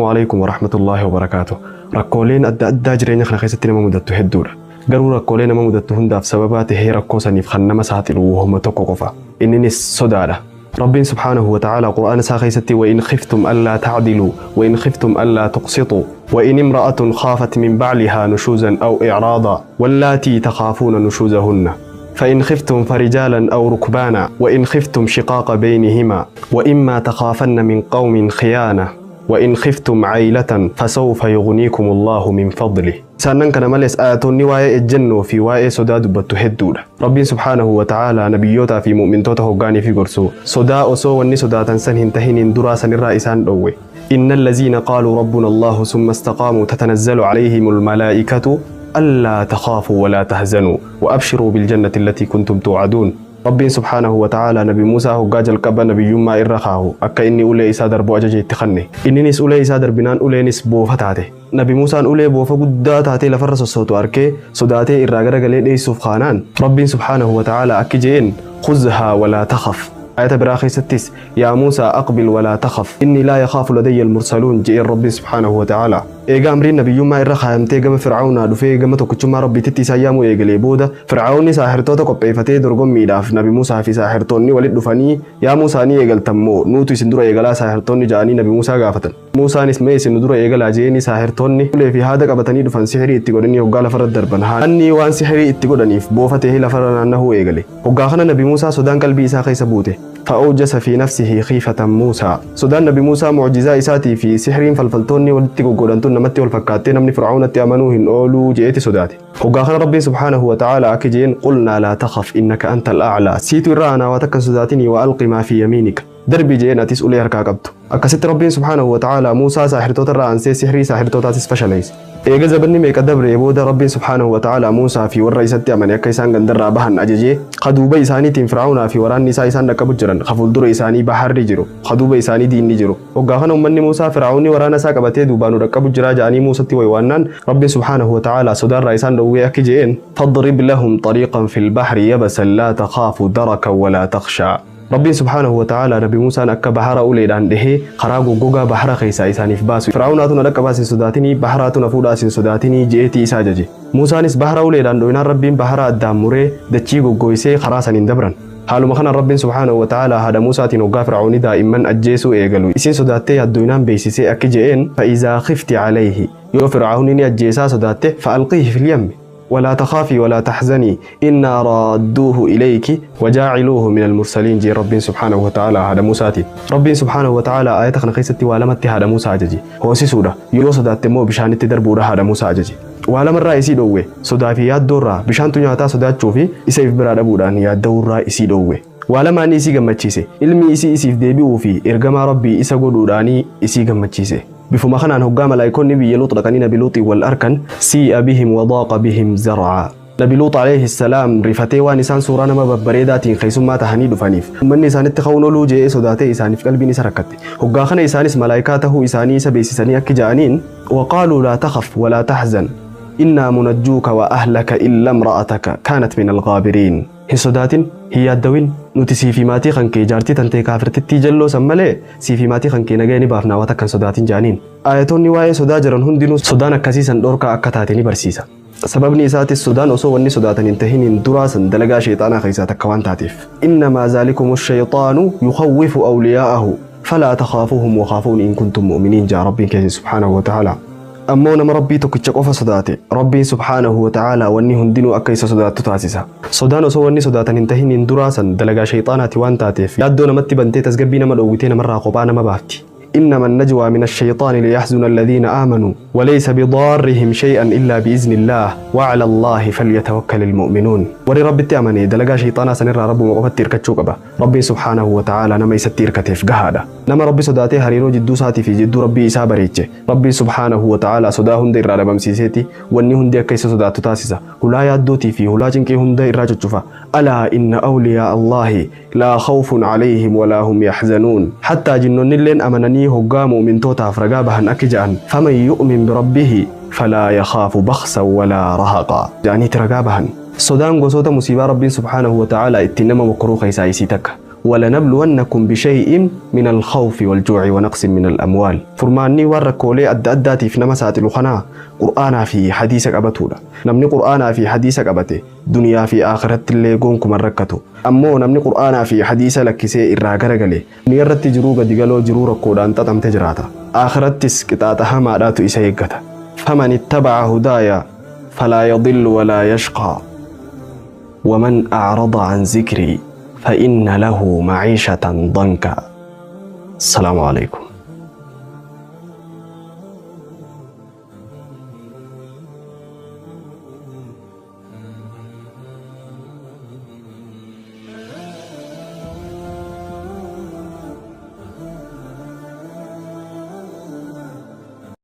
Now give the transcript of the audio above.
Alaikum warahmatullaahi wabarakaatu. Rakkooleen adda addaa jireenya kana keessatti nama mudattu hedduudha. Garuu rakkoolee nama mudattu hundaaf sababaa tahee rakkoo saniif kan nama saaxilu wahuma tokko qofa. Inninis sodaadha. Rabbiin subhaanahu wa ta'ala Qur'aana isaa keessatti وإن خفتم ألا تعدلوا وإن خفتم ألا تقسطوا وإن امرأة خافت من بعلها نشوزا أو إعراضا واللاتي تخافون نشوزهن فإن خفتم فرجالا أو ركبانا وإن خفتم شقاق بينهما وإما تخافن من قوم خيانة وإن خفتم عيلة فسوف يغنيكم الله من فضله. Sannan kana malees aayatoonni waa'ee ejjennoo fi waa'ee sodaa dubbattu hedduudha. Rabbiin subhaanahu wa ta'aalaa nabiyyootaa fi mu'mintoota hoggaanii fi gorsu sodaa osoo wanni sodaatan san hin tahiniin duraa sanirraa isaan dhoowwe. إن الذين قالوا ربنا الله ثم استقاموا تتنزل عليهم الملائكة ألا تخافوا ولا تحزنوا وأبشروا بالجنة التي كنتم توعدون. Rabbiin subhaanahu wa ta'aalaa Nabi Muusaa hoggaa jalqaba nabiyyummaa irra kaahu akka inni ulee isaa darbu ajaja itti kanne. Inninis ulee isaa darbinaan uleenis boofa taate. Nabi Muusaan ulee boofa guddaa taatee lafarra sossootu arkee sodaatee irraa garagalee dheessuuf kaanaan Rabbiin subhaanahu wa ta'aalaa akki je'een خذها ولا تخف. Ayata biraa keessattis يا موسى أقبل ولا تخف إني لا يخاف لدي المرسلون je'een Rabbiin subhaanahu wa ta'aalaa. Eegaa amriin nabiyyummaa irra kaayamtee gama Fir'aawnaa dhufee gama tokkichummaa Rabbiititti isaan yaamuu eegalee booda Fir'aawni saahirtoota qopheeffatee dorgommiidhaaf Nabi Muusaa fi saahirtoonni walitti dhufanii yaa Muusaa ni eegaltammoo nuutu isin dura eegalaa saahirtoonni ja'anii Nabi Muusaa gaafatan. Muusaanis mee isin nu dura eegalaa je'anii saahirtoonni ulee fi haada qabatanii dhufan sihirii itti godhanii hoggaa lafarra darban. Haanni waan sihirii itti godhaniif boofa ta'ee lafarra naannahuu eegale. Hoggaa kana Nabi Muusaa sodaan qalbii isaa keessa buute. فأوجس في نفسه خيفة موسى. Sodaan Nabi Muusaa mucjizaa isaatii fi sihiriin falfaltoonni walitti goggodhantuun namatti wal fakkaattee namni Fir'aawnatti amanuu hin ooluu je'eeti sodaate. Hoggaa kana Rabbiin subhaanahu wa ta'aalaa akka je'een قلنا لا تخف إنك أنت الأعلى. Siitu irraa anaa waa takka hin sodaatinii وألق ما في يمينك. Darbii je'een atis ulee harkaa qabdu. Akkasitti Rabbiin subhaanahu wa ta'aalaa Muusaa saahirtoota irraa aansee sihirii saahirtootaatis fashaleesse. Eega zabanni meeqa dabree booda Rabbiin subhaanahu wa ta'aalaa Muusaa fi warra isatti amane akka isaan gandarraa bahan ajajee kaduuba isaaniitiin Fir'aawnaa fi waraanni isaa isaan dhaqqabu jiran ka fuuldura isaanii baharri jiru kaduuba isaanii diinni jiru. Hoggaa kana uummanni Muusaa Fir'aawni waraana isaa qabatee duubaan nu dhaqqabu jira ja'anii Muusatti waywaannaan Rabbiin subhaanahu wa ta'aalaa sodaarraa isaan dhowwee akki je'een فاضرب لهم طريقا في البحر يبسا لا تخاف دركا ولا تخشى. Rabbiin subhaanahu wa ta'aalaa Nabi Muusaan akka bahara uleedhaan dhahee karaa goggogaa bahara keessaa isaaniif baasu. Fir'aawnaatu na dhaqqabaas hin sodaatinii baharaatu na fuudhaas hin sodaatinii je'eetii isa ajaje. Muusaanis bahara uleedhaan dho'inaan Rabbiin bahara addaan muree dachii goggoysee karaa saniin dabran. Haaluma kanaan Rabbiin subhaanahu wa ta'aalaa haadha Muusaatiin hoggaa Fir'aawni daa'imman ajjeesuu eegalu. Isiin sodaattee yaaddoinaan beeksisee akki je'een فإذا خفت عليه yoo Fir'aawni ni ajjeesaa sodaatte فألقيه في اليم. ولا تخافي ولا تحزني إنا رادوه إليك وجاعلوه من المرسلين جي رب سبحانه وتعالى هذا موسى تي. رب سبحانه وتعالى آية خنا خيستي ولمت هذا موسى أججي هو سورة يو صدات مو بشان تدربورة هذا موسى أججي ولم الرئيسي دوه صدا دورة بشان تنياتا صدا تشوفي إسيف برادة بودان يا دورة إسي دوه ولما أني إسي جمتشيسي ilmi isii isiif deebi'uu fi ergamaa Rabbii isa godhuudhaanii isii gammachiise. Bifuma kanaan hoggaa malaayikoonni biyya Luux dhaqanii Nabi Luuxii wal arkan سيء بهم وضاق بهم ذرعا. Nabi Luux alayhi salaam rifatee waan isaan suuraa nama babbareedaatiin keessummaa tahanii dhufaniif uummanni isaanitti ka'uun oluu je'ee sodaatee isaaniif qalbiin isa rakkatte. Hoggaa kana isaanis malaayikaa tahuu isaanii isa beeksisanii akki ja'aniin وقالوا لا تخف ولا تحزن إنا منجوك وأهلك إلا امرأتك كانت من الغابرين. Hin sodaatin, hin yaaddawin, nuti sii fi maatii kan kee jaartii tantee kaafirtittii jalloo san malee sii fi maatii kan kee nagaya ni baafnaa waan takka hin sodaatin ja'aniin. Ayatoonni waa'ee sodaa jiran hundinuu sodaan akkasii san dhorkaa akka taate ni barsiisa. Sababni isaatis sodaan osoo wanni sodaatan hin tahiniin duraa san dalagaa sheexaanaa keessaa takka waan taateef. إنما ذلكم الشيطان يخوف أولياءه فلا تخافوهم وخافون إن كنتم مؤمنين jaa Rabbiin keessa subhaanahu wa ta'aalaa. Ammoo nama Rabbii tokkicha qofa sodaate Rabbiin subhaanahu wa ta'aalaa wanni hundinuu akka isa sodaattu taasisa. Sodaan osoo wanni sodaatan hin tahiniin duraa san dalagaa sheexaanaati waan taateef yaaddoo namatti bantee tasgabbii nama dhoowwitee namarraa kophaa nama baafti. إنما النجوى من الشيطان ليحزن الذين آمنوا وليس بضارهم شيئا إلا بإذن الله وعلى الله فليتوكل المؤمنون. Warri Rabbitti amane dalagaa shayxaanaa sanirraa Rabbuma qofatti hirkachuu qaba. Rabbiin subhaanahu wa ta'aalaa nama isatti hirkateef gahaadha. Nama Rabbi sodaatee hariiroo jidduu isaatii fi jidduu Rabbii isaa bareeche. Rabbiin subhaanahu wa ta'aalaa sodaa hunda irraa dhabamsiiseeti wanni hundi akka isa sodaattu taasisa. Hulaa yaaddootii fi hulaa cinqii hunda irraa cuccufa. ألا إن أولياء الله لا خوف عليهم ولا هم يحزنون. Hattaa jinnoonni illeen amananii hoggaa mu'mintootaaf ragaa bahan akka ja'an فمن يؤمن بربه فلا يخاف بخسا ولا رهقا ja'aniiti ragaa bahan. Sodaan gosoota musiibaa Rabbiin subhaanahu wa ta'aalaa ittiin nama mokkoruu keessaa isii takka. Walanabluwannakum bishay'in min alkhawfi waljuuci wanaqsin min alamwaal. Furmaanni waan rakkoolee adda addaatiif nama saaxilu kanaa Qur'aanaa fi hadiisa qabatuudha. Namni Qur'aanaa fi hadiisa qabate duniyaa fi aakhiratti illee gonkuman rakkatu. Ammoo namni Qur'aanaa fi hadiisa lakkisee irraa garagale duniyaa irratti jiruu gadigaloo jiruu rakkoodhaan xaxamte jiraata. Aakhirattis qixaaxa hamaadhaatu isa eeggata. Faman ittabaca hudaaya falaa yadillu walaa yashqaa. ومن أعرض عن ذكري فإن له معيشة ضنكا. السلام عليكم.